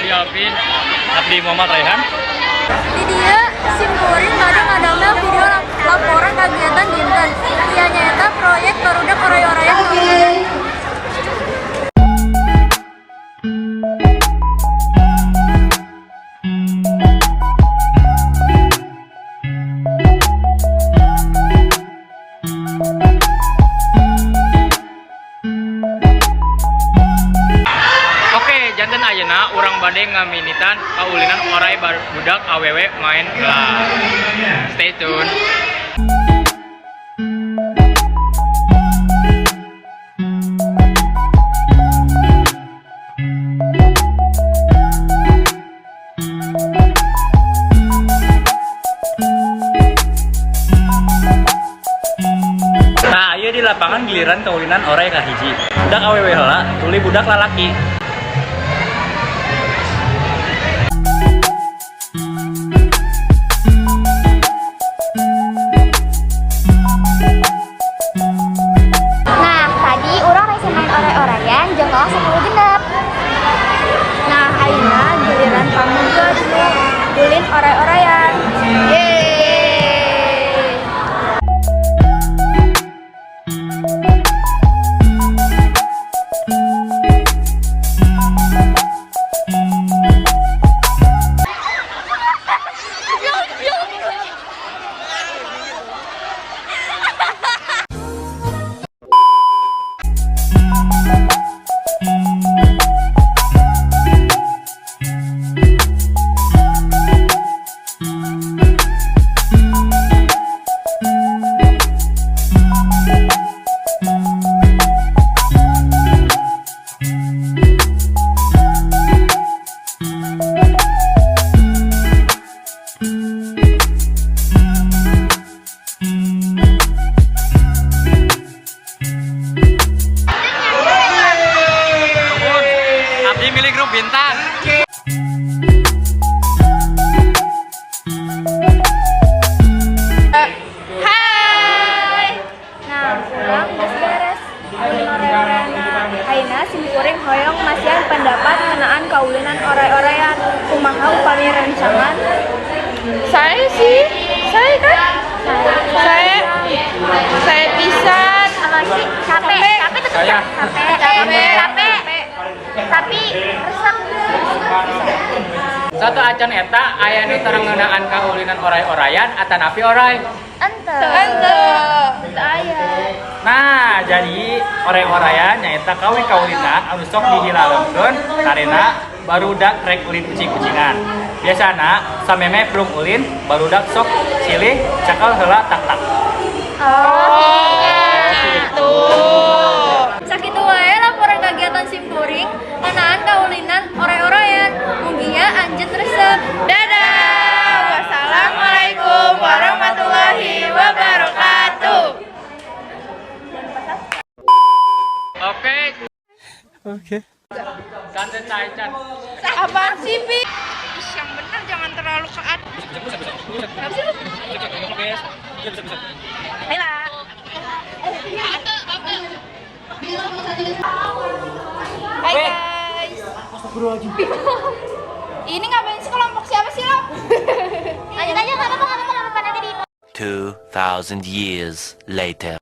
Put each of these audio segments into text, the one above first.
Abdi Alvin. Abdi Muhammad Raihan. Di dieu simkuring bade ngadamel video laporan kegiatan dinten. Ieu nyaeta proyek barudak oray-orayan kaulinan. Oke, janten ayeuna urang bade ngaminitan kaulinan oray budak awewe main gelas. Stay tune. Nah, ieu di lapangan giliran kaulinan oray kahiji. Budak awewe heula, tuluy budak lalaki. Nah, tadi urang rese main oray-orayan jeung kelas 10 genep. Nah, ayeuna giliran pamugeus nu ulin oray-orayan. Yeay. Abdi milik grup bintang. Hai. Nah, urang geus beres ulin oray-orayanna. Ayeuna simkuring hoyong masihan pendapat ngeunaan kaulinan oray-orayan. Kumaha upami rencangan? Saya sih, saya kan, saya pisan. Apa sih? Capek, capek tetep Saya. Capek, capek, capek. Tapi resep. Sateuacan eta aya nu terang ngeunaan kaulinan oray-orayan atanapi oray. Ente. Ente. Ente aya. Nah, jadi oray-orayan nyaeta kawi kaulinan anu sok dihilalengkeun karena barudak rek ulin ucing-ucingan. Biasana sameme prung ulin barudak sok silih cakal heula tak-tak. Oh, gitu. Sakitu wae laporan kegiatan simkuring ngeunaan kaulinan oray-orayan. Mugia anjeun resep. Dadah. Wassalamualaikum warahmatullahi wabarakatuh. Oke. Oke. Santai can. Apaan sih, Pi? Ih, yang bener jangan terlalu ke atas. Apa sih lu? Ayolah. Hai guys. Ini ngapain sih, kelompok siapa sih lo? Lanjut aja, nggak apa-apa, nggak apa-apa, nggak apa-apa, nanti di 2,000 years later.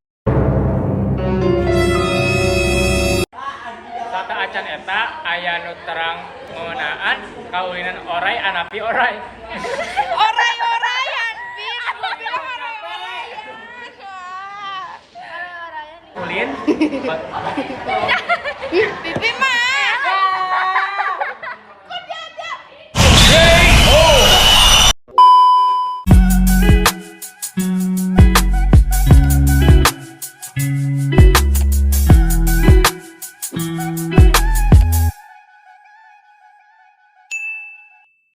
Sateuacan eta aya nu terang ngeunaan kaulinan oray anapi oray. Oray-orayan, Pi. Gua bilang oray-orayan. Ulin. Pipi mah